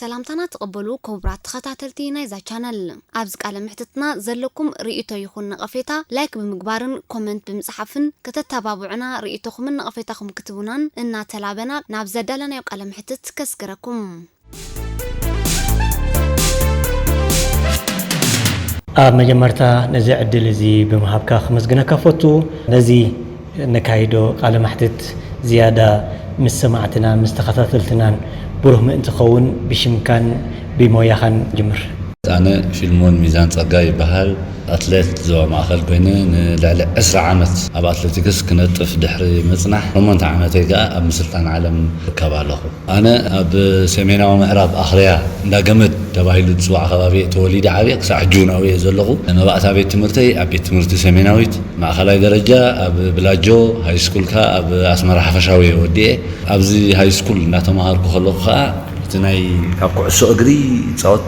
ሰላምታና ተቐበሉ ክቡራት ተኸታተልቲ ናይዛ ቻነል። ኣብዚ ቃለ መሕትትና ዘለኩም ርእይቶ ይኹን ነቐፌታ ላይክ ብምግባርን ኮመንት ብምጽሓፍን ከተተባብዑና ርእይቶኹምን ነቐፌታኹም ክትቡናን እናተላበና ናብ ዘዳለናዮ ቃለ መሕትት ከስግረኩም። ኣብ መጀመርታ ነዚ ዕድል እዚ ብምሃብካ ክመስግነካ ፈቱ። ነዚ ነካይዶ ቃለ ማሕትት ዝያዳ ምስ ሰማዕትና ምስ ተኸታተልትናን ብሩህ ምእንቲ ኸውን ብሽምካን ብሞያኻን ጅምር። ኣነ ፊልሞን ሚዛን ጸጋ ይበሃል። ኣትሌት ዞባ ማእኸል ኮይነ ንልዕሊ ዕስራ ዓመት ኣብ ኣትሌቲክስ ክነጥፍ ድሕሪ ምጽናሕ ሸሞንተ ዓመተይ ከኣ ኣብ ምስልጣን ዓለም እርከብ ኣለኹ። ኣነ ኣብ ሰሜናዊ ምዕራብ ኣኽርያ እንዳ ገመድ ተባሂሉ ዝጽዋዕ ከባቢ እየ ተወሊደ ዓብየ። ክሳዕ ሕጂ እውን ኣብኡ እየ ዘለኹ። መባእታ ቤት ትምህርተይ ኣብ ቤት ትምህርቲ ሰሜናዊት፣ ማእኸላይ ደረጃ ኣብ ብላጆ፣ ሃይ ስኩል ከኣ ኣብ ኣስመራ ሓፈሻዊ እየ ወዲኤ። ኣብዚ ሃይ ስኩል እናተምሃርኩ ከለኹ ከኣ እቲ ናይ ካብ ኩዕሶ እግሪ ይጻወት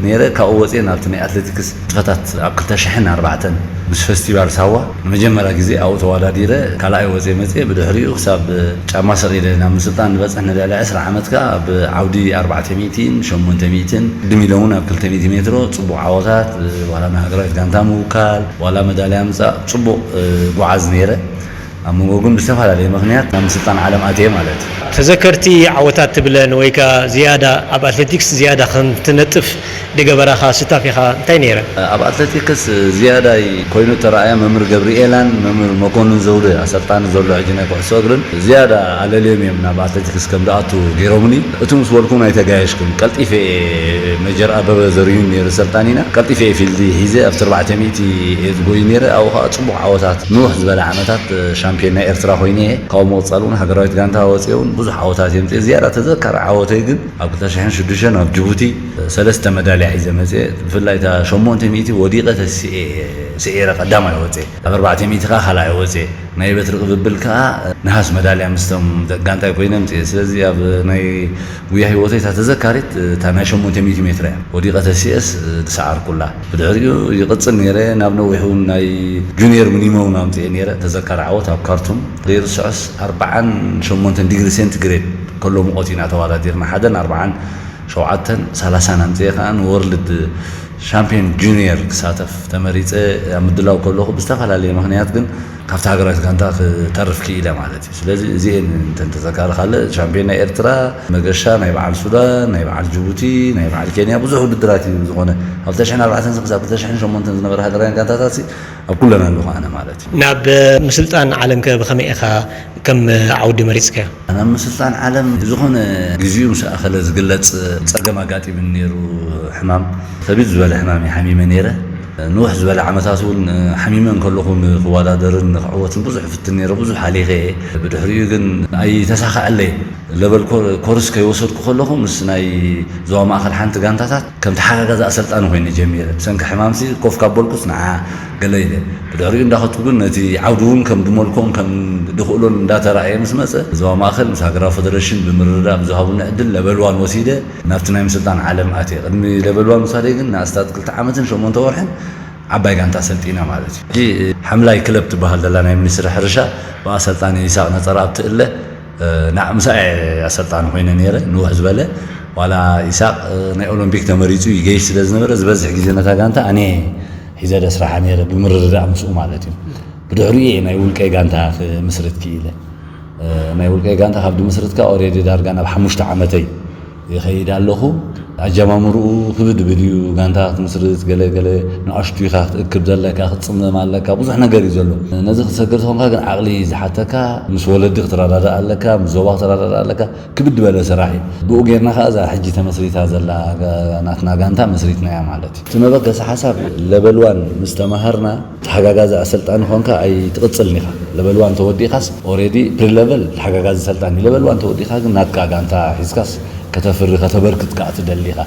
ነይረ። ካብኡ ወጺኤ ናብቲ ናይ ኣትሌቲክስ ንጥፈታት ኣብ ክልተ ሽሕን ኣርባዕተን ምስ ፈስቲቫል ሳዋ ንመጀመርያ ግዜ ኣብኡ ተወዳዲረ ካልኣይ ወፅየ መፅየ። ብድሕሪኡ ክሳብ ጫማ ሰቒለ ናብ ምስልጣን ዝበፅሕ ንልዕሊ ዕስራ ዓመት ከዓ ኣብ ዓውዲ ኣርባዕተ ሚእትን ሸሞንተ ሚእትን ቅድም ኢለ እውን ኣብ ክልተ ሚእቲ ሜትሮ ፅቡቕ ዓወታት ዋላ ንሃገራዊት ጋንታ ምውካል ዋላ መዳልያ ምፃእ ፅቡቕ ጓዓዝ ነይረ። ኣብ መንጎ ግን ብዝተፈላለየ ምኽንያት ናብ ምስልጣን ዓለም ኣትየ ማለት እዩ። ተዘከርቲ ዓወታት ትብለን ወይ ከኣ ዝያዳ ኣብ ኣትሌቲክስ ዝያዳ ከም ትነጥፍ ዝገበራኻ ስታፍ ኢኻ እንታይ ነይረ? ኣብ ኣትሌቲክስ ዝያዳይ ኮይኑ ተረኣያ መምህር ገብርኤላን መምህር መኮንን ዘውደ ኣሰልጣኒ ዘሎ ሕጂ ናይ ኩዕሶ እግርን ዝያዳ ኣለልዮም እዮም ናብ ኣትሌቲክስ ከም ዝኣቱ ገይሮምኒ። እቲ ምስ በልኩም ኣይተጋየሽኩም። ቀልጢፈ እየ መጀር ኣበበ ዘርዩን ነይሩ ሰልጣኒና። ቀልጢፈ እየ ፊልዲ ሒዘ ኣብቲ ኣርባዕተ ሚእቲ እየ ዝጎይ ነይረ። ኣብኡ ከዓ ፅቡቕ ዓወታት ንውሕ ዝበለ ዓመታት ሻምፒዮን ናይ ኤርትራ ኮይነ እየ። ካብኡ ምቕፃል እውን ሃገራዊት ጋንታ ወፅየ እውን ብዙሕ ዓወታት እየ ምፅእ። ዝያዳ ተዘካሪ ዓወተይ ግን ኣብ ክልተ ሽሕን ሽዱሽተን ኣብ ጅቡቲ ሰለስተ መዳልያ ሒዘ መፅየ። ብፍላይ እታ ሸሞንተ ሚእቲ ወዲቐ ተሲኤ ስዒረ ቀዳማይ ወፅየ። ኣብ ኣርባዕተ ሚእቲ ከዓ ካልኣይ ወፅየ። ናይ በትሪ ቅብብል ከዓ ነሃስ መዳልያ ምስቶም ደቂ ጋንታይ ኮይነ ምፅየ። ስለዚ ኣብ ናይ ጉያ ህይወተይ እታ ተዘካሪት እታ ናይ ሸሞንተ ሚእቲ ሜትር እያ። ወዲቐ ተሲኤስ ዝሰዓርኩላ። ብድሕሪኡ ይቕጽል ነይረ። ናብ ነዊሕ እውን ናይ ጁኒየር ሚኒመም እውን ኣምፅኤ ነይረ። ተዘካሪ ዓወት ኣብ ካርቱም ዘይርስዖስ ኣርብዓን ሸሞንተን ዲግሪ ሴንቲግሬድ ከሎ ሙቐት ኢና ተወዳዲርና። ሓደን ኣርብዓን ሸውዓተን ሰላሳን ኣምፅኤ ከዓ ንወርልድ ሻምፒዮን ጁኒየር ክሳተፍ ተመሪፀ። ኣብ ምድላው ከለኹ ብዝተፈላለየ ምኽንያት ግን ካብቲ ሃገራዊት ጋንታ ክተርፍ ክኢለ ማለት እዩ። ስለዚ እዚኤን እንተን ተዘካሪ ካልእ ሻምፒዮን ናይ ኤርትራ፣ መገሻ ናይ በዓል ሱዳን፣ ናይ በዓል ጅቡቲ፣ ናይ በዓል ኬንያ ብዙሕ ውድድራት እዩ ዝኾነ። ካብ ክልተ ሽሕን ኣርባዕተን ክሳብ ክልተ ሽሕን ሸሞንተን ዝነበረ ሃገራውያን ጋንታታት ኣብ ኩለን ኣለኹ ኣነ ማለት እዩ። ናብ ምስልጣን ዓለምከ ብኸመይ ኢኻ ከም ዓውዲ መሪጽካዮ? ናብ ምስልጣን ዓለም ዝኾነ ግዚኡ ምስ ኣኸለ ዝግለጽ ጸገም ኣጋጢሙኒ ነይሩ። ሕማም፣ ከቢድ ዝበለ ሕማም እየ ሓሚመ ነይረ። ንውሕ ዝበለ ዓመታት እውን ሓሚመ እንከለኹ ንክወዳደርን ንክዕወትን ብዙሕ እፍትን ነይረ፣ ብዙሕ ሃሊኸ እየ። ብድሕሪኡ ግን ኣይተሳኸዐለይን። ለበል ኮ-፣ ኮርስ ከይወሰድኩ ከለኹ ምስ ናይ ዞባ ማእኸል ሓንቲ ጋንታታት ከም ተሓጋጋዚ ኣሰልጣኒ ኮይነ ጀሚረ። ብሰንኪ ሕማምሲ ኮፍ ካብ በልኩስ ንዓ ገለ ኢለ። ብድሕሪኡ እንዳኸድኩ ግን ነቲ ዓውዲ እውን ከም ድመልኮን ከም ድኽእሎን እንዳተራእየ ምስ መጸ፣ ዞባ ማእከል ምስ ሃገራዊ ፈደረሽን ብምርድዳእ ብዝሃቡኒ ዕድል ለበል ዋን ወሲደ ናብቲ ናይ ምስልጣን ዓለም ኣትየ። ቅድሚ ለበል ዋን ምሳደይ ግን ንኣስታት ክልተ ዓመትን ሸሞንተ ወርሕን ዓባይ ጋንታ ሰልጢነ ማለት እዩ። ሕጂ ሓምላይ ክለብ ትበሃል ዘላ ናይ ሚኒስትሪ ሕርሻ ብኣሰልጣኒ ይስሃቅ ነጸረኣብ ትእለ፣ እ፣ ና-፣ ምሳኣ እየ ኣሰልጣኒ ኮይነ ነይረ፣ ንውሕ ዝበለ። ዋላ ይስሃቅ፣ እ፣ ናይ ኦሎምፒክ ተመሪጹ ይገይሽ ስለ ዝነበረ፣ ዝበዝሕ ግዜ ነታ ጋንታ ኣነ ሒዘ ደስራሓ ነይረ፣ ብምርድዳእ ምስኡ ማለት እዩ። ብድሕሪኡ እየ ናይ ውልቀይ ጋንታ ክምስርት ክኢለ። እ፣ ናይ ውልቀይ ጋንታ ካብ ድምስርትካ ኦሬዲ ዳርጋ ናብ ሓሙሽተ ዓመተይ ይኸይድ ኣለኹ። ኣጀማምርኡ ክብድ ብድዩ፣ ጋንታ ክትምስርት ገለ ገለ ንኣሽቱ ኢኻ ክትእክብ ዘለካ፣ ክትጽመም ኣለካ፣ ብዙሕ ነገር እዩ ዘሎ። ነዚ ክትሰግር ተኾንካ ግን ዓቕሊ ዝሓተካ፣ ምስ ወለዲ ክትረዳዳእ ኣለካ፣ ምስ ዞባ ክትረዳዳእ ኣለካ፣ ክብድ በለ ስራሕ እዩ። ብኡ ጌርና ከኣ እዛ ሕጂ ተመስሪታ ዘላ ጋ-፣ ናትና ጋንታ መስሪትናያ ማለት እዩ። እቲ መበገሲ ሓሳብ ለበል ዋን ምስ ተማሃርና፣ ተሓጋጋዚ ኣሰልጣኒ ኾንካ ኣይትቕጽልን ኢኻ። ለበል ዋን ተወዲእካስ ኦሬዲ ፕሪ ለቨል ተሓጋጋዚ ሰልጣኒ፣ ለበል ዋን ተወዲእካ ግን ናትካ ጋንታ ሒዝካስ ከተፍሪ ከተበርክት ከኣ ትደሊ ኢኻ።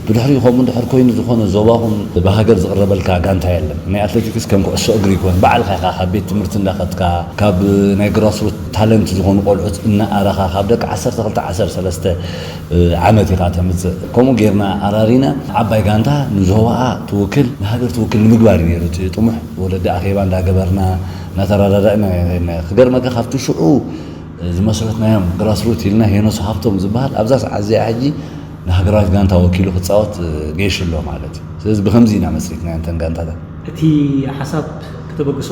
ብድሕሪኡ ከምኡ እንድሕር ኮይኑ ዝኾነ ዞባኹም ብሃገር ዝቕረበልካ ጋንታ የለን። ናይ ኣትሌቲክስ ከም ኩዕሶ እግሪ ይኮን፣ ባዕልኻ ኢኻ ካብ ቤት ትምህርቲ እንዳኸድካ ካብ ናይ ግራስሩት ታለንት ዝኾኑ ቆልዑት እናኣረኻ ካብ ደቂ ዓሰርተ ክልተ ዓሰርተ ሰለስተ ዓመት ኢኻ ተምጽእ። ከምኡ ጌርና ኣራሪና ዓባይ ጋንታ ንዞባኣ ትውክል ንሃገር ትውክል ንምግባር እዩ ነይሩ እቲ ጥሙሕ። ወለዲ ኣኼባ እንዳገበርና እናተረዳዳእና ኢና። ክገርመካ ካብቲ ሽዑ ዝመስረትናዮም ግራስሩት ኢልና ሄኖስ ሃብቶም ዝበሃል ኣብዛ ሰዓት እዚኣ ሕጂ ንሃገራዊት ጋንታ ወኪሉ ክጻወት ጌሽ ኣሎ ማለት እዩ። ስለዚ ብኸምዚ ኢና መስሪትና እንተን ጋንታታት። እቲ ሓሳብ ከተበግሶ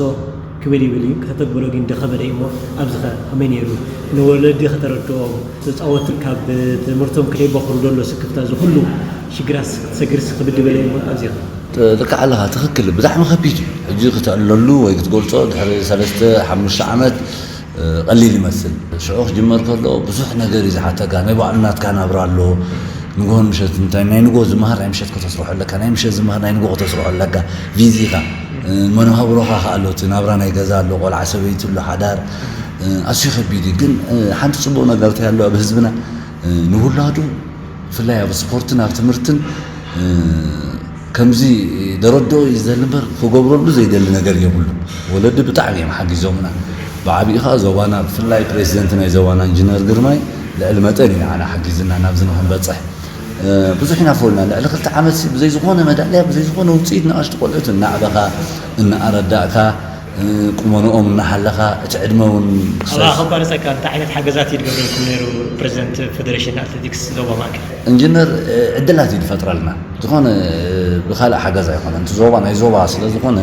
ክብል ይብል እዩ፣ ከተተግብሮ ግን ደኸበደ እዩ። እሞ ኣብዚ ኸ ከመይ ነይሩ? ንወለዲ ከተረድኦም፣ ተጻወት ካብ ትምህርቶም ከይበኽሩ ዘሎ ስክፍታ፣ እዚ ኩሉ ሽግራት ክትሰግርስ ክብል ድበለ እዩ። እሞ ኣብዚ ኸ ልክዕ ኣለኻ፣ ትኽክል። ብጣዕሚ ከቢድ እዩ። ሕጂ ክተዕልለሉ ወይ ክትገልጾ ድሕሪ ሰለስተ ሓሙሽተ ዓመት ቀሊል ይመስል። ሽዑ ክጅመር ከሎ ብዙሕ ነገር እዩ ዝሓተካ። ናይ ባዕሉ ናትካ ናብራ ኣሎ። ንግሆን ምሸት እንታይ ናይ ንግሆ ዝመሃር ናይ ምሸት ከተስርሖ ኣለካ፣ ናይ ምሸት ዝመሃር ናይ ንግሆ ከተስርሖ ኣለካ። ቪዚኻ መነባብሮኻ ከኣ ኣሎ፣ እቲ ናብራ ናይ ገዛ ኣሎ፣ ቆልዓ ሰበይቲ ኣሎ፣ ሓዳር ኣዝዩ ከቢድ እዩ። ግን ሓንቲ ጽቡቕ ነገር እንታይ ኣሎ ኣብ ህዝብና ንውላዱ ብፍላይ ኣብ ስፖርትን ኣብ ትምህርትን ከምዚ ደረድኦ እዩ ዝደሊ እምበር ክገብረሉ ዘይደሊ ነገር የብሉ። ወለዲ ብጣዕሚ እዮም ሓጊዞምና። ብዓቢኡ ከዓ ዞባና ብፍላይ ፕሬዚደንት ናይ ዞባና ኢንጂነር ግርማይ ልዕሊ መጠን እዩ ንዓና ሓጊዝና ናብዚ ንክንበፅሕ። ብዙሕ ኢና ፎልና ልዕሊ ክልተ ዓመት ብዘይ ዝኾነ መዳልያ ብዘይ ዝኾነ ውፅኢት ንኣሽቱ ቆልዑት እናዕበኻ እናኣረዳእካ ቁመንኦም እናሓለኻ እቲ ዕድመ እውን ኣብኣ ከቋርፀካ እንታይ ዓይነት ሓገዛት እዩ ዝገብረልኩም ነይሩ ፕሬዚደንት ፌደሬሽን ኣትሌቲክስ ዞባ ማእከል? ኢንጂነር ዕድላት እዩ ዝፈጥረልና። ዝኾነ ብኻልእ ሓገዝ ኣይኮነን። እቲ ዞባ ናይ ዞባ ስለ ዝኾነ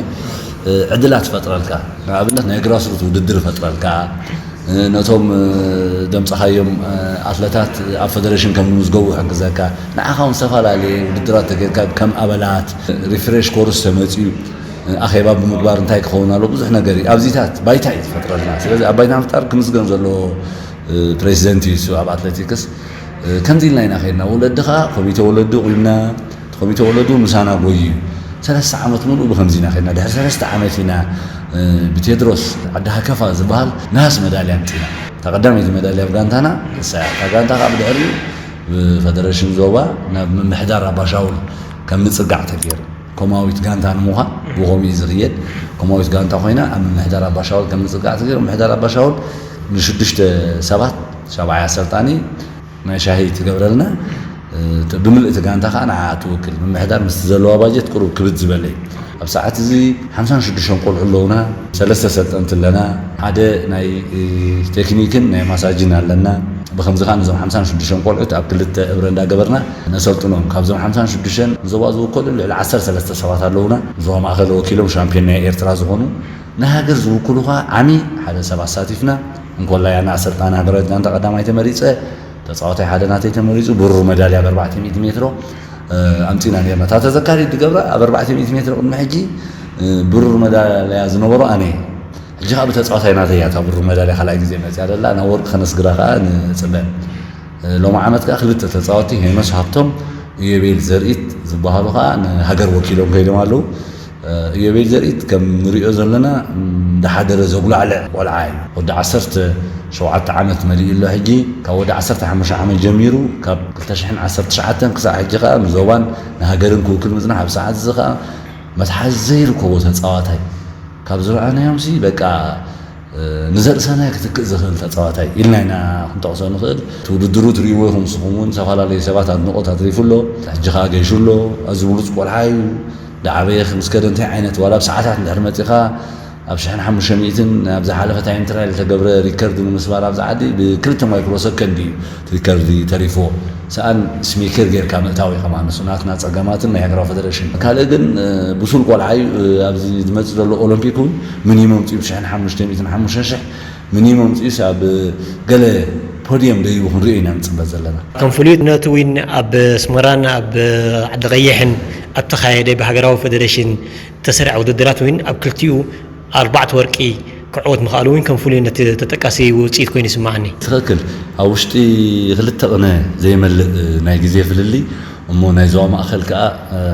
ዕድላት ይፈጥረልካ። ንኣብነት ናይ ግራስሩት ውድድር ይፈጥረልካ። ነቶም ደምፀኻዮም ኣትለታት ኣብ ፌደሬሽን ከም ዝምዝገቡ ይሕግዘካ። ንዓኻ እውን ዝተፈላለየ ውድድራት ተገይርካ ከም ኣበላት ሪፍሬሽ ኮርስ ተመፅዩ ኣኼባ ብምግባር እንታይ ክኸውን ኣሎ ብዙሕ ነገር እዩ። ኣብዚታት ባይታ እዩ ዝፈጥረልና። ስለዚ ኣብ ባይታ ምፍጣር ክምስገን ዘለዎ ፕሬዚደንት እዩ እሱ ኣብ ኣትሌቲክስ። ከምዚ ኢልና ኢና ከይድና ወለዲ ከዓ ኮሚቴ ወለዲ ቁምና እቲ ኮሚቴ ወለዱ ምሳና ጎዩ እዩ። ሰለስተ ዓመት ሙሉእ ብከምዚ ኢና ከይድና። ድሕሪ ሰለስተ ዓመት ኢና ብቴድሮስ ዓዲ ሃከፋ ዝበሃል ነሃስ መዳልያ ኣምፂና። እታ ቀዳመይቲ መዳልያ ኣብ ጋንታና እሳ እያ። እታ ጋንታ ከዓ ብድሕሪኡ ብፈደረሽን ዞባ ናብ ምምሕዳር ኣባሻውል ከም ምፅጋዕ ተገይሩ። ኮማዊት ጋንታ ንምዃን ብኸምኡ እዩ ዝኽየድ። ኮማዊት ጋንታ ኮይና ኣብ ምምሕዳር ኣባሻውል ከም ምፅጋዕ ተገይሩ። ምምሕዳር ኣባሻውል ንሽዱሽተ ሰባት ሻብዓይ ኣሰልጣኒ ናይ ሻሂ ትገብረልና። ብምልእቲ ጋንታ ከዓ ንዓ ትውክል። ምምሕዳር ምስቲ ዘለዋ ባጀት ቅሩብ ክብድ ዝበለ እዩ። ኣብ ሰዓት እዚ ሓምሳን ሽዱሽተን ቆልዑ ኣለውና። ሰለስተ ሰልጠንቲ ኣለና። ሓደ ናይ ቴክኒክን ናይ ማሳጅን ኣለና። ብኸምዚ ከዓ ነዞም ሓምሳን ሽዱሽተን ቆልዑት ኣብ ክልተ እብረ እንዳገበርና ነሰልጥኖም። ካብዞም ሓምሳን ሽዱሽተን ንዞባ ዝውከሉ ልዕሊ ዓሰርተ ሰለስተ ሰባት ኣለውና። ዞባ ማእኸል ወኪሎም ሻምፒዮን ናይ ኤርትራ ዝኾኑ ንሃገር ዝውክሉ ከዓ ዓሚ ሓደ ሰብ ኣሳቲፍና። እንኮላይ ኣነ ኣሰልጣኒ ሃገራዊት ጋንታ ቀዳማይ ተመሪፀ፣ ተፃዋታይ ሓደ ናተይ ተመሪፁ ብሩር መዳልያ ብ ኣርባዕተ ሚእቲ ሜትሮ ኣምፂና ነርና። እታ ተዘካሪት ዝገብራ ኣብ ኣርባዕተ ሚእቲ ሜትሮ ቅድሚ ሕጂ ብሩር መዳልያ ዝነበሮ ኣነ እየ። ሕጂ ከዓ ብተፃዋታይ ናተይ እያ እታ ብሩር መዳልያ ካልኣይ ግዜ መፅያ ዘላ። ናብ ወርቂ ከነስግራ ከዓ ንፅበ። ሎሚ ዓመት ከዓ ክልተ ተፃወቲ ሄኖስ ሃብቶም፣ ኢዮቤል ዘርኢት ዝበሃሉ ከዓ ንሃገር ወኪሎም ከይዶም ኣለዉ። ኢዮቤል ዘርኢት ከም ንሪኦ ዘለና እንዳሓደረ ዘጉላዕልዕ ቆልዓ እዩ። ወዲ ዓሰርተ ሸውዓተ ዓመት መሊኡ ኣሎ ሕጂ። ካብ ወዲ ዓሰርተ ሓሙሽተ ዓመት ጀሚሩ ካብ ክልተ ሽሕን ዓሰርተ ትሽዓተን ክሳዕ ሕጂ ከዓ ንዞባን ንሃገርን ክውክል ምፅናሕ ኣብ ሰዓት እዚ ከዓ መትሓዚ ዘይርከቦ ተፃዋታይ ካብ ዝረኣናዮም ሲ በቃ ንዘርእሰናይ ክትክእ ዝኽእል ተፃዋታይ ኢልና ኢና ክንጠቕሶ ንኽእል። እቲ ውድድሩ ትርእይዎ ኢኹም ንስኹም እውን ዝተፈላለዩ ሰባት ኣድንቖት ኣትሪፉ ኣሎ። ሕጂ ከዓ ገይሹ ኣሎ። ኣዝዩ ብሉፅ ቆልዓ እዩ። ዳዓበየ ምስ ከደ እንታይ ዓይነት ዋላ ብሰዓታት እንድሕር መፂኻ ኣብ ሽሕን ሓሙሽተ ሚእትን ኣብ ዝሓለፈ ታይም ትራይል ዝተገብረ ሪከርድ ንምስባር ኣብዚ ዓዲ ብክልተ ማይክሮ ሰከንድ እዩ ሪከርድ ተሪፍዎ። ሰኣን ስሜከር ጌርካ ምእታው ኢኻ ማለት ናትና ፀገማትን ናይ ሃገራዊ ፌደሬሽን። ካልእ ግን ብሱል ቆልዓ እዩ። ኣብዚ ዝመፅእ ዘሎ ኦሎምፒክ እውን ሚኒመም ፅኡ ብሽሕን ሓሙሽተ ሚእትን ሓሙሽተ ሽሕ ሚኒመም ፅኡስ ኣብ ገለ ፖድየም ደይቡ ክንሪኦ ኢና ንፅበ ዘለና። ከም ፍሉይነቱ እውን ኣብ ኣስመራን ኣብ ዓዲ ቀይሕን ኣብ ተኻየደ ብሃገራዊ ፌደሬሽን ተሰሪዐ ውድድራት እውን ኣብ ክልቲኡ ኣርባዕተ ወርቂ ክዕወት ምኽኣሉ እውን ከም ፍሉይነት ተጠቃሲ ውፅኢት ኮይኑ ይስማዓኒ። ትኽክል። ኣብ ውሽጢ ክልተ ቅነ ዘይመልእ ናይ ግዜ ፍልልይ እሞ ናይ ዞባ ማእኸል ከዓ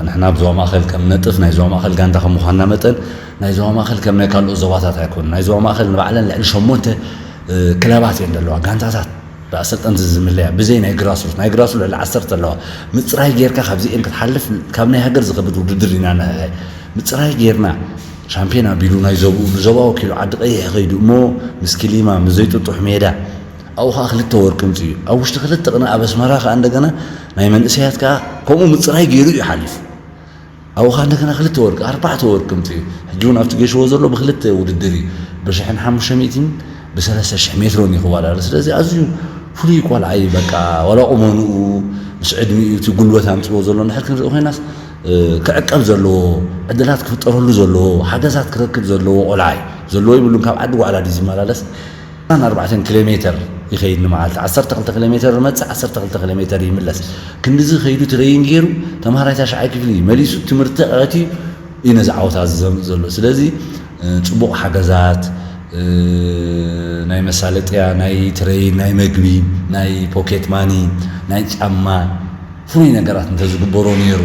ንሕና ኣብ ዞባ ማእኸል ከም ነጥፍ ናይ ዞባ ማእኸል ጋንታ ከም ምዃንና መጠን ናይ ዞባ ማእኸል ከም ናይ ካልኦት ዞባታት ኣይኮኑን። ናይ ዞባ ማእኸል ንባዕለን ልዕሊ ሸሞንተ ክለባት እየን ዘለዋ፣ ጋንታታት ብኣሰልጠንቲ ዝምለያ ብዘይ ናይ ግራስሩት። ናይ ግራስሩት ልዕሊ ዓሰርተ ኣለዋ። ምፅራይ ጌርካ ካብዚኤን ክትሓልፍ ካብ ናይ ሃገር ዝኸብድ ውድድር ኢና ንሕሐ ምፅራይ ጌርና ሻምፒዮን ኣቢሉ ናይ ዞብኡ ንዞባ ወኪሉ ዓዲ ቀይሕ ከይዱ እሞ ምስ ክሊማ ምስ ዘይጥጡሕ ሜዳ ኣብኡ ከዓ ክልተ ወርቂ ምፅኡ እዩ። ኣብ ውሽጢ ክልተ ቅነ ኣብ ኣስመራ ከዓ እንደገና ናይ መንእሰያት ከዓ ከምኡ ምፅራይ ገይሩ እዩ ሓሊፉ። ኣብኡ ከዓ እንደገና ክልተ ወርቂ ኣርባዕተ ወርቂ ምፅኡ እዩ። ሕጂ እውን ኣብቲ ገሽዎ ዘሎ ብክልተ ውድድር እዩ ብሽሕን ሓሙሽተ ሚእትን ብሰለስተ ሽሕ ሜትሮን እዩ ክወዳደር። ስለዚ ኣዝዩ ፍሉይ ቆልዓ እዩ። በቃ ዋላ ቁመንኡ ምስ ዕድሚኡ እቲ ጉልበት ኣምፅዎ ዘሎ እንድሕር ክንርኢ ኮይናስ ክዕቀብ ዘለዎ ዕድላት ክፍጠረሉ ዘለዎ ሓገዛት ክረክብ ዘለዎ ቆልዓ እዩ። ዘለዎ ይብሉን ካብ ዓዲ ዋዕላ ድዩ ዝመላለስ? ኣርባዕተ ኪሎ ሜተር ይኸይድ ንመዓልቲ፣ ዓሰርተ ክልተ ኪሎ ሜተር ይመፅእ፣ ዓሰርተ ክልተ ኪሎ ሜተር ይምለስ። ክንድዚ ከይዱ ትረይን ገይሩ ተምሃራይ ታሽዓይ ክፍሊ መሊሱ ትምህርቲ ኣትዩ እዩ ነዚ ዓወታት ዘምፅእ ዘሎ። ስለዚ ፅቡቕ ሓገዛት ናይ መሳለጥያ፣ ናይ ትረይን፣ ናይ መግቢ፣ ናይ ፖኬት ማኒ፣ ናይ ጫማ ፍሉይ ነገራት እንተዝግበሮ ነይሩ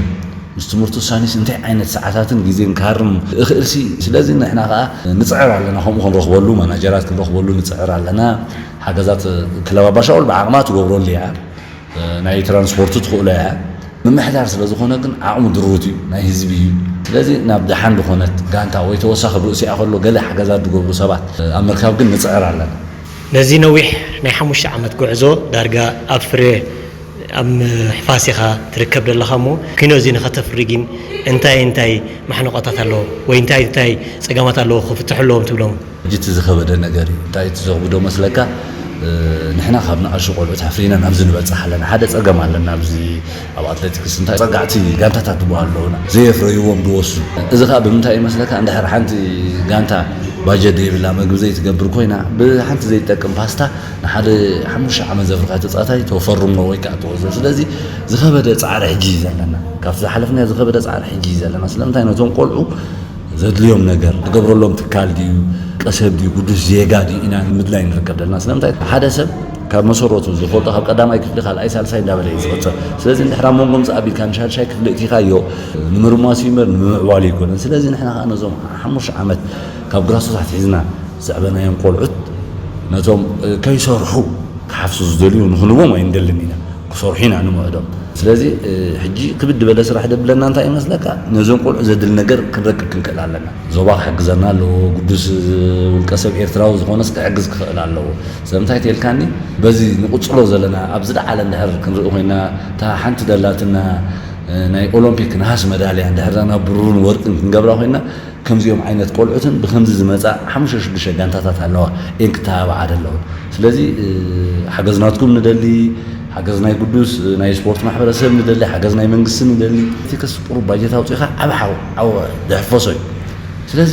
ምስ ትምህርቲ ውሳኔስ እንታይ ዓይነት ሰዓታትን ግዜን ክሃርም እኽእልሲ። ስለዚ ንሕና ከዓ ንፅዕር ኣለና፣ ከምኡ ክንረኽበሉ ማናጀራት ክንረኽበሉ ንፅዕር ኣለና። ሓገዛት ክለብ ኣባሻውል ብዓቕማ ትገብረሉ እያ። ናይ ትራንስፖርቱ ትኽእሎ እያ። ምምሕዳር ስለ ዝኾነ ግን ዓቕሙ ድሩት እዩ፣ ናይ ህዝቢ እዩ። ስለዚ ናብ ደሓን ዝኾነት ጋንታ ወይ ተወሳኺ ርእሲኣ ከሎ ገለ ሓገዛት ዝገብሩ ሰባት ኣብ ምርካብ ግን ንፅዕር ኣለና። ነዚ ነዊሕ ናይ ሓሙሽተ ዓመት ጉዕዞ ዳርጋ ኣብ ፍረ ኣብ ምሕፋስ ኢኻ ትርከብ ዘለኻ እሞ፣ ኪኖ እዚ ንኸተፍሪ ግን እንታይ እንታይ ማሕነቆታት ኣለዎ ወይ እንታይ እንታይ ጸገማት ኣለዎ ክፍትሑ ኣለዎም ትብሎም? ሕጂ እቲ ዝኸበደ ነገር እዩ። እንታይ እቲ ዘኽብዶ መስለካ? ንሕና ካብ ንኣሽቱ ቆልዑት ኣፍሪና ናብዚ ንበጽሕ ኣለና። ሓደ ጸገም ኣለና ኣብዚ ኣብ ኣትሌቲክስ። እንታይ ጸጋዕቲ ጋንታታት ድቦ ኣለውና፣ ዘየፍረይዎም ድወስዱ። እዚ ኸኣ ብምንታይ ይመስለካ? እንድሕር ሓንቲ ጋንታ ባጀት ዘይብላ፣ መግቢ ዘይትገብር ኮይና፣ ብሓንቲ ዘይትጠቅም ፓስታ ንሓደ ሓሙሽተ ዓመት ዘፍርኻ ተጻዋታይ ተፈርሞ ወይ ከዓ ትወስዶ። ስለዚ ዝኸበደ ጻዕሪ ሕጂ እዩ ዘለና። ካብቲ ዝሓለፍናዮ ዝኸበደ ጻዕሪ ሕጂ እዩ ዘለና። ስለምንታይ? ነቶም ቆልዑ ዘድልዮም ነገር ትገብረሎም ትካል ድዩ፣ ቀሰብ ድዩ፣ ግዱስ ዜጋ ድዩ ኢና ንምድላይ ንርከብ ዘለና። ስለምንታይ? ሓደ ሰብ ካብ መሰረቱ ዝፈልጦ ካብ ቀዳማይ ክፍሊ ካልኣይ ሳልሳይ እንዳበለ እዩ ዝቕጽል። ስለዚ እንድሕር ኣብ መንጎ ምጽእ ኣቢልካ ንሻድሻይ ክፍሊ እቲኻዮ ንምርማስ እዩ እምበር ንምምዕባሉ ኣይኮነን። ስለዚ ንሕና ከዓ ነዞም ሓሙሽተ ዓመት ካብ ግራሶት ኣትሒዝና ዘዕበናዮም ቆልዑት ነቶም ከይሰርሑ ክሓፍሱ ዝደልዩ ንክንቦም ኣይንደልን ኢና። ክሰርሑ ኢና ንምዕዶም። ስለዚ ሕጂ ክብድ ዝበለ ስራሕ ደብለና እንታይ ይመስለካ? ነዞም ቆልዑ ዘድሊ ነገር ክንረክብ ክንክእል ኣለና። ዞባ ክሕግዘና ኣለዎ። ግዱስ ውልቀ ሰብ ኤርትራዊ ዝኾነስ ክሕግዝ ክኽእል ኣለዎ። ስለምንታይ ተልካኒ? በዚ ንቕጽሎ ዘለና ኣብ ዝለዓለ እንድሕር ክንርኢ ኮይና፣ እታ ሓንቲ ደላትና ናይ ኦሎምፒክ ነሃስ መዳልያ እንድሕር ናብ ብሩርን ወርቅን ክንገብራ ኮይና፣ ከምዚኦም ዓይነት ቆልዑትን ብከምዚ ዝመጻ ሓሙሽተ ሽዱሽተ ጋንታታት ኣለዋ፣ እየን ክተባብዓ ዘለዋ። ስለዚ ሓገዝ ናትኩም ንደሊ፣ ሓገዝ ናይ ግዱስ ናይ ስፖርት ማሕበረሰብ ንደሊ፣ ሓገዝ ናይ መንግስቲ ንደሊ። እቲ ከስ ቁሩብ ባጀት ኣውፂእካ ዓብ ሓው ዓው ድሕፈሶ እዩ። ስለዚ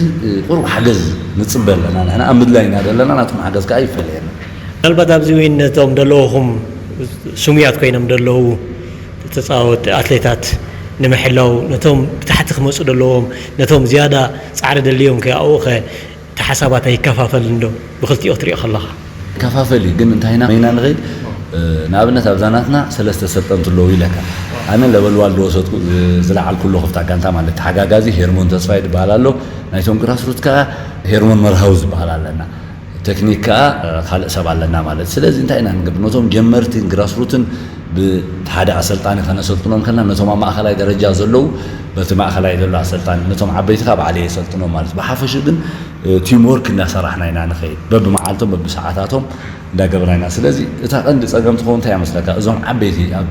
ቁሩብ ሓገዝ ንፅበ ኣለና፣ ንሕና ኣብ ምድላይ ኢና ዘለና፣ ናትኩም ሓገዝ ከዓ ይፈለየና። ምናልባት ኣብዚ እውን ነቶም ዘለውኹም ስሙያት ኮይኖም ዘለዉ ተፃወት ኣትሌታት ንምሕላው፣ ነቶም ብታሕቲ ክመፁ ዘለዎም፣ ነቶም ዝያዳ ፃዕሪ ደልዮም ከ ኣብኡ ኸ እቲ ሓሳባት ኣይከፋፈልን ዶ? ብክልቲኡ ክትሪኦ ከለኻ። ይከፋፈል እዩ፣ ግን እንታይ ኢና መይና ንኸይድ? ንኣብነት ኣብዛ ናትና ሰለስተ ሰልጠንቲ ኣለዉ ኢለካ። ኣነ ለበል ዋን ዝወሰድኩ ዝለዓልኩ ኣለኹ፣ ኣብታ ጋንታ ማለት ተሓጋጋዚ ሄርሞን ተስፋይ ዝበሃል ኣሎ፣ ናይቶም ግራስሩት ከዓ ሄርሞን መርሃዊ ዝበሃል ኣለና። ቴክኒክ ከዓ ካልእ ሰብ ኣለና ማለት። ስለዚ እንታይ ኢና ንገብር? ነቶም ጀመርትን ግራስሩትን ብሓደ ኣሰልጣኒ ከነሰልጥኖም ከለና፣ ነቶም ኣብ ማእኸላይ ደረጃ ዘለዉ በቲ ማእኸላይ ዘሎ ኣሰልጣኒ፣ ነቶም ዓበይቲ ከዓ ባዕለይ የሰልጥኖም ማለት። ብሓፈሹ ግን ቲም ወርክ እንዳሰራሕና ኢና ንኸይድ፣ በብመዓልቶም በብሰዓታቶም እንዳገበርና ኢና። ስለዚ እታ ቀንዲ ፀገም ትኸውን እንታይ እያ መስለካ? እዞም ዓበይቲ ኣብ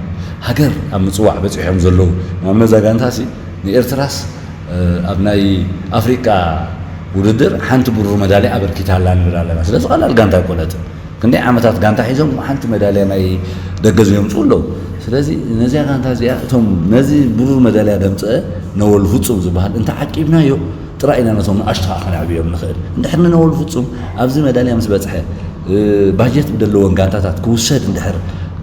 ሃገር ኣብ ምፅዋዕ በፂሖም ዘለዉ፣ ንኣብነት እዛ ጋንታሲ ንኤርትራስ ኣብ ናይ ኣፍሪቃ ውድድር ሓንቲ ብሩር መዳልያ ኣበርኪታ ኣላ ንብል ኣለና። ስለዚ ቀላል ጋንታ ኣይኮነትን። ክንደይ ዓመታት ጋንታ ሒዞም ሓንቲ መዳልያ ናይ ደገ ዘየምፅኡ ኣለዉ። ስለዚ ነዚኣ ጋንታ እዚኣ እቶም ነዚ ብሩር መዳልያ ደምፀአ ነወል ፍፁም ዝበሃል እንተዓቂብናዮ ጥራይ ኢና ነቶም ንኣሽቱ ከዓ ከነዕብዮም ንኽእል። እንድሕር ንነወል ፍፁም ኣብዚ መዳልያ ምስ በፅሐ ባጀት ብደለወን ጋንታታት ክውሰድ እንድሕር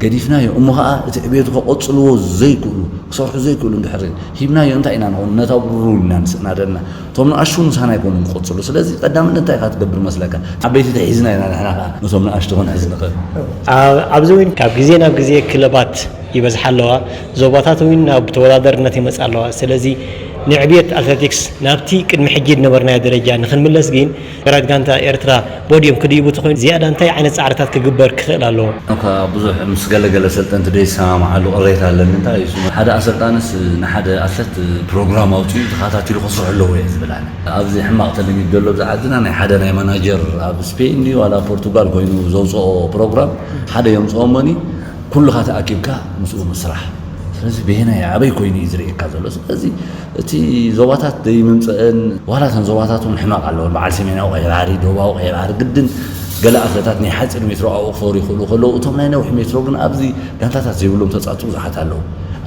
ገዲፍናዮ እሞ ከዓ እቲ ዕብየቱ ከቐፅልዎ ዘይክእሉ ክሰርሑ ዘይክእሉ እንድሕር ሂብናዮ እንታይ ኢና ንኾን? ነታ ብሩር ኢና ንስእና ደልና። እቶም ንኣሽቱ ምሳና ኣይኮኑን ክቕጽሉ። ስለዚ ቀዳምነት እንታይ ኢኻ ትገብር መስለካ? ዓበይቲ ተሒዝና ኢና ንሕና ከኣ ነቶም ንኣሽቱ ክንሕዝ ንኽእል። ኣብ- ኣብዚ እውን ካብ ግዜ ናብ ግዜ ክለባት ይበዝሓ ኣለዋ፣ ዞባታት እውን ናብ ተወዳደርነት ይመጻ ኣለዋ። ስለዚ ንዕብየት ኣትሌቲክስ ናብቲ ቅድሚ ሕጂ ዝነበርናዮ ደረጃ ንክንምለስ ግን ሃገራት ጋንታ ኤርትራ ቦድዮም ክድይቡ ተኾይኑ ዝያዳ እንታይ ዓይነት ጻዕርታት ክግበር ክኽእል ኣለዎ? እኳ ብዙሕ ምስ ገለገለ ሰልጠንቲ ዘይሰማምዓሉ ቅሬታ ኣለኒ። እንታይ እዩ ስሙ? ሓደ ኣሰልጣንስ ንሓደ ኣትለት ፕሮግራም ኣውፂኡ ተኸታቲሉ ከስርሑ ኣለዎ እየ ዝብል ኣነ። ኣብዚ ሕማቕ ተለሚድ ዘሎ ኣብዚ ዓድና ናይ ሓደ ናይ ማናጀር ኣብ ስፔን ድዩ ዋላ ፖርቱጋል ኮይኑ ዘውፅኦ ፕሮግራም ሓደ የምፅኦ እሞኒ ኩልኻ ተኣኪብካ ምስኡ ምስራሕ። ስለዚ በየናይ ኣበይ ኮይኑ እዩ ዝርእየካ ዘሎ? ስለዚ እቲ ዞባታት ዘይምምፅእን ዋላ እተን ዞባታት እውን ሕማቕ ኣለወን። በዓል ሰሜናዊ ቀይ ባሕሪ፣ ደቡባዊ ቀይ ባሕሪ ግድን ገለ ኣትለታት ናይ ሓፂር ሜትሮ ኣብኡ ክፈሩ ይኽእሉ ከለዉ፣ እቶም ናይ ነዊሕ ሜትሮ ግን ኣብዚ ጋንታታት ዘይብሎም ተፃወትቲ ብዙሓት ኣለዉ።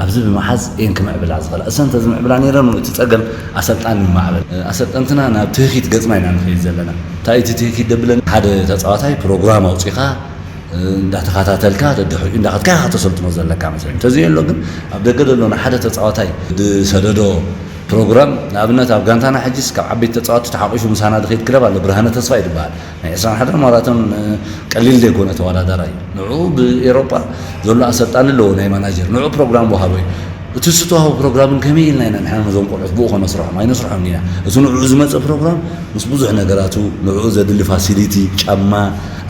ኣብዚ ብምሓዝ እየን ክምዕብላ ዝኽእላ። እሰን እንተዝምዕብላ ነይረን፣ እቲ ፀገም ኣሰልጣኒ ምማዕበል። ኣሰልጠንትና ናብ ትህኪት ገፅና ኢና ንኸይድ ዘለና። እንታይ እቲ ትህኪት ደብለን? ሓደ ተፃዋታይ ፕሮግራም ኣውፂኻ፣ እንዳተኸታተልካ፣ ደድሕሪኡ እንዳኸድካ ኢኻ ከተሰልጥኖ ዘለካ መሰለኒ። እንተዘየሎ ግን፣ ኣብ ደገ ዘሎ ንሓደ ተፃዋታይ ዝሰደዶ ፕሮግራም፣ ንኣብነት ኣብ ጋንታና ሕጂስ ካብ ዓበይቲ ተፃወትቲ ተሓቒፉ ምሳና ዝኸይድ ክለብ ኣሎ፣ ብርሃነ ተስፋይ ዝበሃል። ናይ ዕስራን ሓደን ማራቶን፣ እ፣ ቀሊል ዘይኮነ ተወዳዳራይ እዩ። ንዕኡ ብኤሮጳ ዘሎ ኣሰልጣኒ ኣለዎ፣ ናይ ማናጀር። ንዕኡ ፕሮግራም ወሃቦ እዩ። እቲ ዝተዋህቦ ፕሮግራምን ከመይ ኢልና ኢና ንሕና ነዞም ቆልዑት ብኡ ከነስርሖም? ኣይነስርሖም ኢና። እቲ ንዕኡ ዝመፀ ፕሮግራም ምስ ብዙሕ ነገራቱ፣ ንዕኡ ዘድሊ ፋሲሊቲ፣ ጫማ፣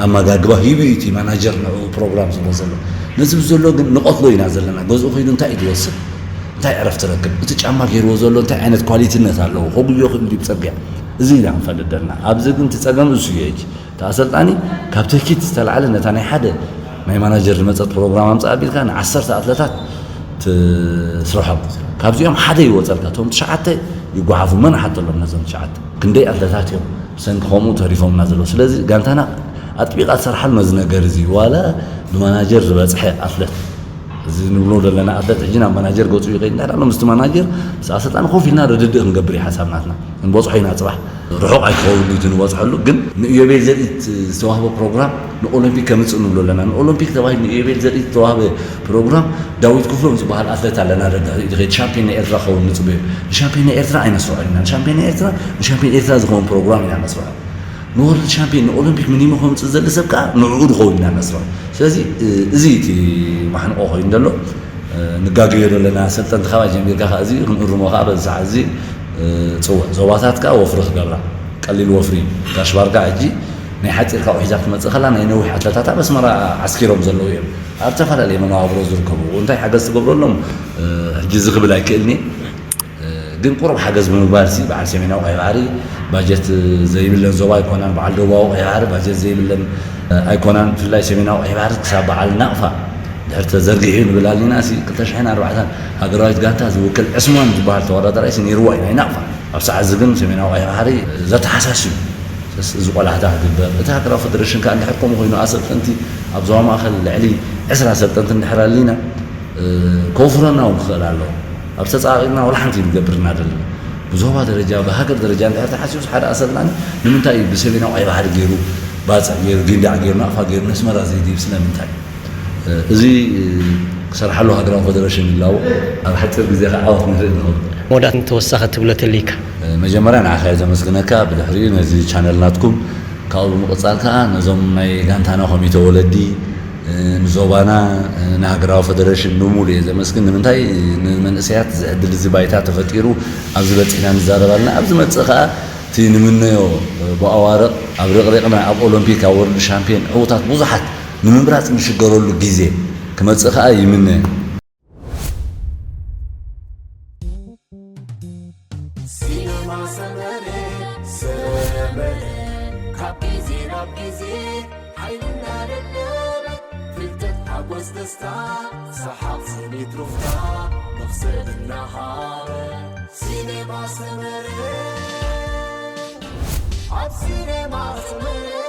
ኣመጋግባ ሂቡ እዩ እቲ ማናጀር ንዕኡ ፕሮግራም ዝህቦ ዘሎ። ነዚ ብዘሎ ግን ንቐትሎ ኢና ዘለና። ገዝኡ ከይዱ እንታይ እዩ ዝወስድ? እንታይ ዕረፍቲ ረክብ? እቲ ጫማ ገይርዎ ዘሎ እንታይ ዓይነት ኳሊቲነት ኣለዎ? ከጉዮ ክእል ድዩ ብፅርግያ? እዚ ኢና ክንፈልጥ ዘለና። ኣብዚ ግን እቲ ፀገም እሱ እዩ። ሕጂ እቲ ኣሰልጣኒ ካብ ትህኪት ዝተላዕለ ነታ ናይ ሓደ ናይ ማናጀር ዝመፀት ፕሮግራም ኣምፅእ ኣቢልካ ንዓሰርተ ኣትለታት ትስርሖም። ካብዚኦም ሓደ ይወፀልካ፣ እቶም ትሽዓተ ይጓሓፉ። መን ሓተሎም ነዞም ትሽዓተ? ክንደይ ኣትለታት እዮም ብሰንኪ ከምኡ ተሪፎምና ዘለዉ? ስለዚ ጋንታና ኣጥቢቓ ትሰርሓሉ ነዚ ነገር እዚ፣ ዋላ ብማናጀር ዝበፅሐ ኣትለት እዚ ንብሎ ዘለና ኣትለት ሕጂ ናብ ማናጀር ገፁ ይኸይድ እንዳ ኣሎ፣ ምስቲ ማናጀር ምስ ኣሰልጣኒ ኮፍ ኢልና ርድድእ ክንገብር እዩ ሓሳብ ናትና። ክንበፅሖ ኢና ፅባሕ። ርሑቕ ኣይክኸውን እዩ እቲ ንበፅሐሉ፣ ግን ንኢዮቤል ዘርኢት ዝተዋህበ ፕሮግራም ንኦሎምፒክ ከምፅእ ንብሎ ኣለና። ንኦሎምፒክ ተባሂሉ ንኢዮቤል ዘርኢት ዝተዋህበ ፕሮግራም ዳዊት ክፍሎም ዝበሃል ኣትለት ኣለና፣ ደድሕሪኡ ዝኸይድ ሻምፒዮን ናይ ኤርትራ ክኸውን ንፅበዮ። ንሻምፒዮን ናይ ኤርትራ ኣይነስርሖ ኢና። ንሻምፒዮን ናይ ኤርትራ፣ ንሻምፒዮን ኤርትራ ዝኸውን ፕሮግራም ኢና ነስርሖ። ንወርልድ ሻምፒዮን ንኦሎምፒክ ሚኒሞ ከምፅእ ዝደሊ ሰብ ከዓ ንዕኡ ዝኸውን ኢና ነስርሖ። ስለዚ፣ እ፣ እዚ እቲ ማሕንቆ ኮይኑ ዘሎ፣ እ፣ ንጋገዮ ዘለና ሰልጠንቲ ካባይ ጀሚርካ ከዓ እዚ ክንእርሞ ከዓ በዚ ሰዓት እዚ፣ እ፣ ፅውዕ። ዞባታት ከዓ ወፍሪ ክገብራ፣ ቀሊል ወፍሪ እዩ። ጋሽ ባርካ ሕጂ ናይ ሓፂር ካብኡ ሒዛ ክትመፅእ ከላ ናይ ነዊሕ ኣትለታት ኣብ ኣስመራ ዓስኪሮም ዘለዉ እዮም። ኣብ ዝተፈላለየ መነባብሮ ዝርከቡ እንታይ ሓገዝ ትገብረሎም፣ እ፣ ሕጂ እዚ ክብል ኣይክእልኒ። ግን ቁሩብ ሓገዝ ብምግባር ሲ በዓል ሰሜናዊ ቀይ ባሕሪ ባጀት ዘይብለን ዞባ ኣይኮናን፣ በዓል ደቡባዊ ቀይ ባሕሪ ባጀት ዘይብለን ኣይኮናን። ብፍላይ ሰሜናዊ ቀይ ባሕሪ ክሳብ በዓል ናቕፋ ድሕር ተዘርጊሑ ንብል ኣሊና ሲ ክልተ ሽሕን ኣርባዕተን ሃገራዊት ጋንታ ዝውክል ዕስማን ዝበሃል ተወዳዳራይ ሲ ነይርዋ እዩ ናይ ናቕፋ። ኣብ ሰዓት እዚ ግን ሰሜናዊ ቀይ ባሕሪ ዘተሓሳስዩ እዚ ቆላሕታ ክግበር፣ እቲ ሃገራዊ ፈደረሽን ከዓ እንድሕር ከምኡ ኮይኑ ኣሰልጠንቲ ኣብ ዞባ ማእኸል ልዕሊ ዕስራ ኣሰልጠንቲ እንድሕር ኣሊና፣ እ፣ ከውፍረና እውን ክኽእል ኣለዎ። ኣብ ተጻቒርና ወላ ሓንቲ ንገብር እናደለና። ብዞባ ደረጃ፣ ብሃገር ደረጃ እንድሕር ተሓሲቡስ ሓደ ኣሰልጣኒ ንምንታይ እዩ ብሰሜናዊ ቀይ ባሕሪ ገይሩ፣ ባጽዕ ገይሩ፣ ጊንዳዕ ገይሩ፣ ናቕፋ ገይሩ፣ ነስመራ ዘይድይብ ስለምንታይ? እ፣ እዚ፣ እ፣ ክሰርሓሉ ሃገራዊ ፈደረሽን ይላዎ። ኣብ ሓጺር ግዜ ከዓ ዓወት ንርኢ ንኸውን። መወዳእታ ተወሳኺ ትብሎ ተልይካ? እ፣ መጀመርያ ንዓኻ እየ ዘመስግነካ። ብድሕሪኡ ነዚ ቻነል ናትኩም ካብኡ ብምቕጻል ከዓ ነዞም ናይ ጋንታና ኮሚተ ወለዲ፣ እ፣ ንዞባና፣ እ፣ ንሃገራዊ ፈደረሽን ብምሉእ እየ ዘመስግን። ንምንታይ ንመንእሰያት እዚ ዕድል እዚ ባይታ ተፈጢሩ ኣብዚ በጺሕና ንዛረብ ኣለና። ኣብ ዝመጽእ ከዓ እቲ ንምነዮ፣ እ፣ ብኣዋርቕ ኣብ ርቕሪቕና ኣብ ኦሎምፒክ ኣብ ወርልድ ሻምፒዮን ዕዉታት ብዙሓት ንምምራጽ ንሽገረሉ ግዜ ክመጽእ ከዓ ይምነ። ሲነማ ሰመረ ሰመረ ካብ ግዜ ናብ ግዜ ሓይልና ደለበ ፍልጠት ሓጎስ ደስታ ሰሓቕ ስኒት ሩፍታ መኽሰብ እናሃበ ሲነማ ሰመረ ኣብ ሲነማ ሰመረ